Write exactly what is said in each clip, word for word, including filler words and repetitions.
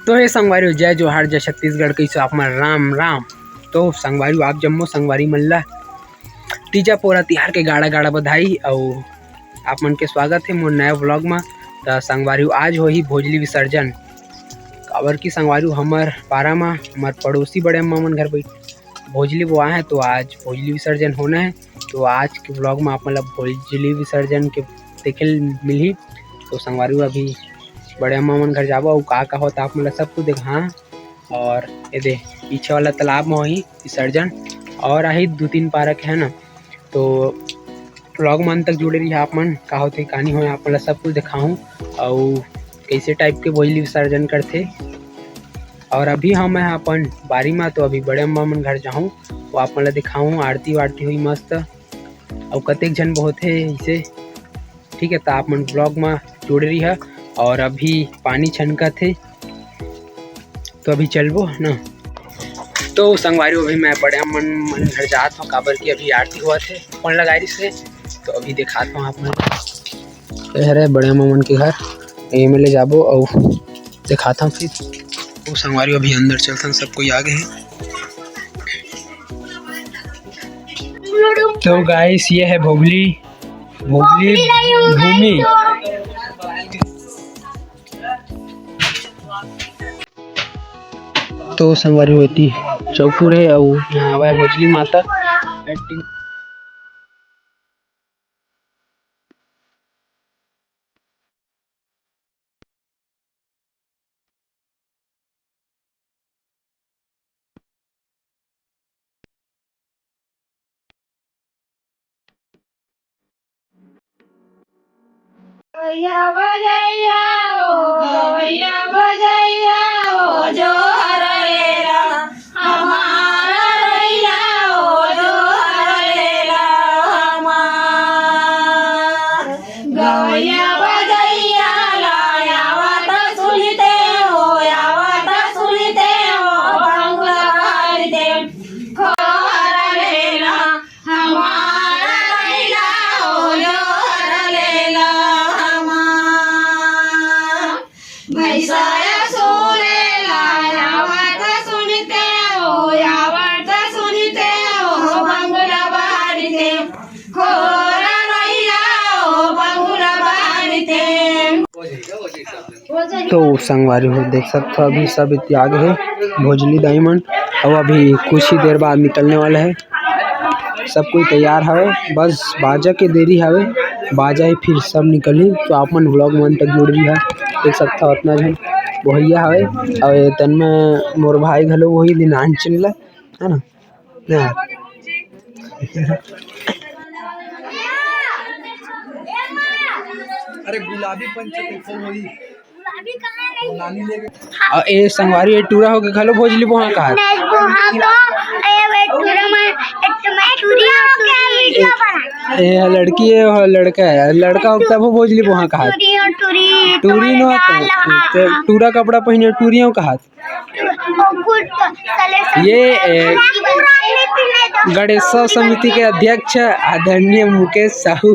तो हे संगवारी हो, जय जोहार, जय छत्तीसगढ़, कइसे आप मन? राम राम। तो संगवारी हो, आप जम्मो संगवारी मन ला तीजा पोरा तिहार के गाड़ा गाड़ा बधाई। अउ आप मन के स्वागत हे मोर नया vlog म। त संगवारी हो, आज होही भोजली विसर्जन, काबर कि संगवारी हो, हमर पारा म हमर पड़ोसी बड़े अम्मा मन घर बइठ भोजली बोआए हे, तो आज भोजली विसर्जन होना हे। तो आज के vlog म आप मन ला भोजली विसर्जन के देखे ल मिलही। तो संगवारी हो, अभी बड़े अम्मा मन घर जाबो, अउ का का होत आप मन ला सब कुछ देखा। और ये दे पीछे वाला तालाब म होही विसर्जन, और आही दू तीन पारा के, है ना। तो vlog म अंत तक जुड़े रहिहा आप मन, का होथे का नइ होय, आप मन ला सब कुछ देखाहूँ, अउ कइसे type के भोजली विसर्जन करथे। और अभी हम मैं अपन बारी म, तो अभी बड़े अम्मा मन घर जाहूँ, वो आप मन ला देखाहूँ, आरती वारती होही मस्त, अउ कतेक झन बहुत हे इसे। ठीक है, त आप मन vlog म जुड़े रहिहा। और अभी पानी छनकत हे, तो अभी चलबो ना। तो संगवारी हो, अभी मैं बड़े अम्मा मन घर जात हूँ, काबर कि अभी आरती होवत हे, phone लगाए रिहिस हे, तो अभी देखात हूँ आप मन। ये हरे बड़े अम्मा मन के घर, एमे ले जाबो अउ देखात हूँ फिर। ओ संगवारी हो, अभी अंदर चलथन, सब कोई आ गए हे। तो guys, ये है भोगली, भोगली भूमि। तो संगवारी हो, एती चौपुर हे अउ यहाँ हवय भोजली माता। गवैया बजैया ओ, गवैया बजैया ओ, जोहर लेला हमार रैया ओ, जोहर लेला हमार। गवैया बजैया ला आवत सुनते हो, आवत सुनते हो, बंगला भरते खोहर लेला हमार रैया ओ, जोहर लेला हमार। भैंसा सुनेला आवत सुनते हो, आवत सुनते हो, बंगला भरते खोहर रैया ओ, बंगला भरते। तो संगवारी हो, देख सकत हो, अभी सब इत्याग हे भोजली दाई मन, अउ अभी कुछ ही देर बाद निकलने वाला हे। सब कोई तैयार हवे, बस बाजा के देरी हवे, बाजा ही फिर सब निकलही। तो आप मन vlog मन तक जुड़ रही है, देख सकत हो, अतना झन भैया हवे, अउ तन में मोर भाई घलो वही दिन आन चिल्ला, है ना। अरे गुलाबी पंच कैसे होई? गुलाबी कहाँ है? नानी लेके। आ, ए संगवारी, ए टूरा होके घलो भोजली बोहा कहा। नहीं, बोहा तो, ए, ए टूरा में, ए, मैं टूरी होके वीडियो बना। ए, ए लड़की है, वो लड़का है। लड़का हो तब वो भोजली बोहा कहा। टूरी हो, टूरी, टूरी नो आता। तो टूरा कपड़ा पहने, टूरी हो कहा। ये, ए, गणेशोत्सव समिति के अध्यक्ष आदरणीय मुकेश साहू।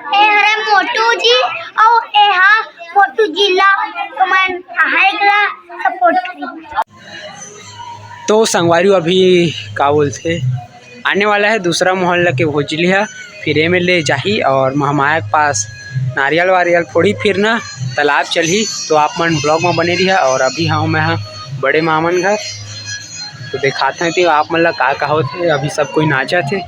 ए हरे मोटू जी, अउ एहा मोटू जी ला तुमन आहा एकला support करी। तो संगवारी, अभी का बोलथे, आने वाला है दूसरा मोहल्ला के भोजली ह, फिर एमे ले जाही और महामाया के पास नारियल वारियल फोड़ी, फिर ना तालाब चलही। तो आप मन vlog में बने रहिहा। और अभी हाँ, मैं हाँ बड़े मामन घर, तो दिखाते हैं कि आप मन ला का का होत हे। अभी सब कोई नाचत हे।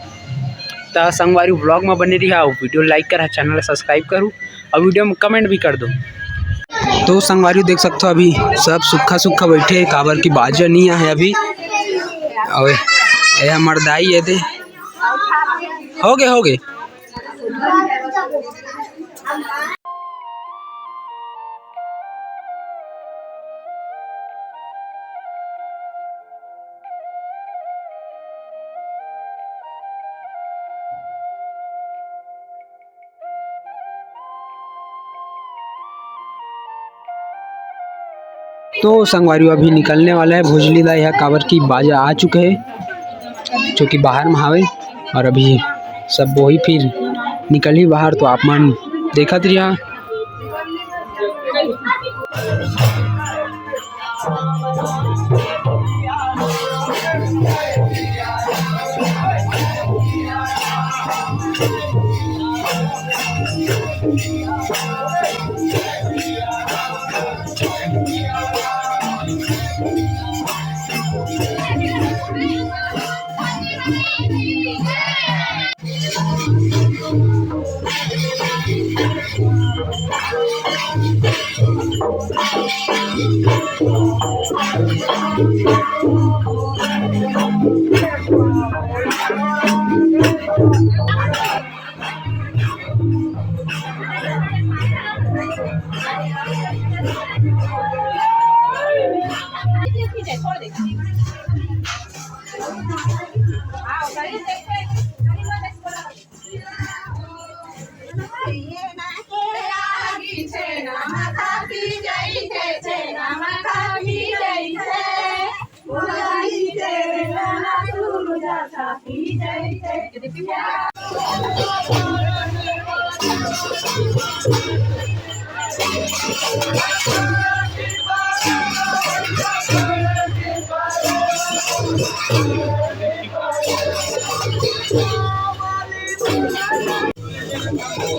त संगवारी, vlog में बने रहिहा और video like करा, channel subscribe करू और video में comment भी कर दो। तो संगवारी देख सकते हो, अभी सब सुक्खा सुक्खा बैठे हे, काबर की बाजा नहीं आए अभी। अबे, ए हमर दाई ए दे। हो गए, हो गए। तो संगवारी, अभी निकलने वाला है भोजली दाई ह, काबर की बाजा आ चुके हैं, जो कि बाहर में हावे, और अभी सब वही फिर निकलही बाहर। तो आप मन देखत रहिहा।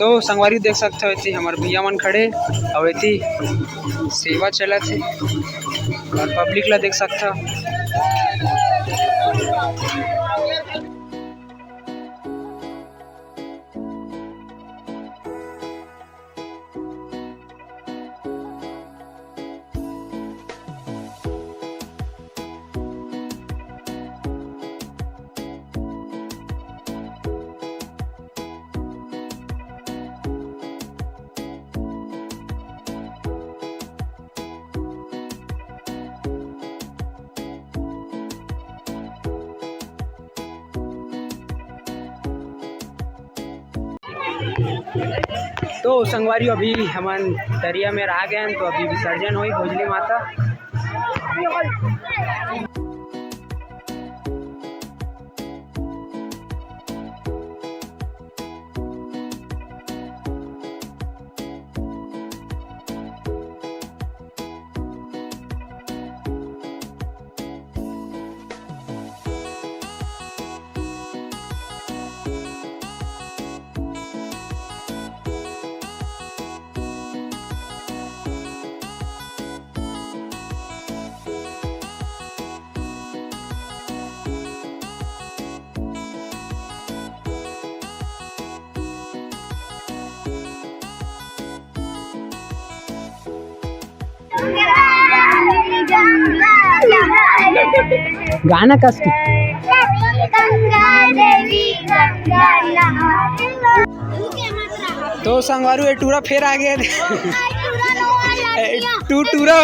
तो संगवारी देख सकथव, एती हमर भैया मन खड़े अउ एती सेवा चलत हे अउ पब्लिक ला देख सकथव। तो संगवारी, अभी हमन तरिया में आ गए हैं, तो अभी विसर्जन होई भोजली माता। गाना कस के। तो संगवारी, ये टूरा फेर आ गया। ए, टू टूरा।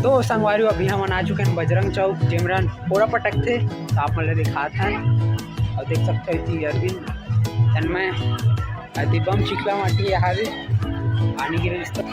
तो संगवारी, अभी हमन आ चुके हैं बजरंग चौक, जेमरन फोड़ा पटकथे, तो आप मन ल दिखात हन। अउ देख सकते हो कि अरविंद, तन्मय, अति बम चिखला माटी हावे, पानी गिरे जिस तरह।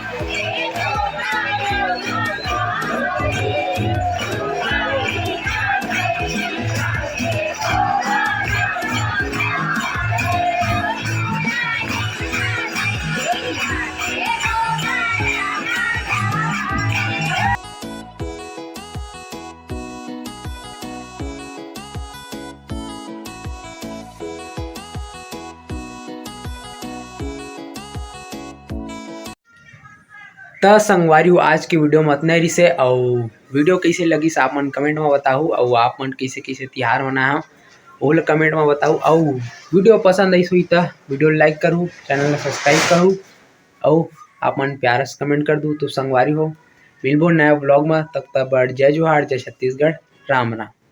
त संगवारी हो, आज के वीडियो में अतना ही रिसे। अउ वीडियो कइसे लगिस, आप मन कमेंट में बताहू। अउ आप मन कइसे कइसे तिहार मनाहू, ओला कमेंट में बताहू। अउ वीडियो पसंद आइस होही त वीडियो लाइक करहू, चैनल ला सब्सक्राइब करहू, अउ आप मन प्यारा से कमेंट कर दू। तो संगवारी हो, मिलबो नया व्लॉग में, तब तक बर जय जोहार, जय छत्तीसगढ़, राम राम।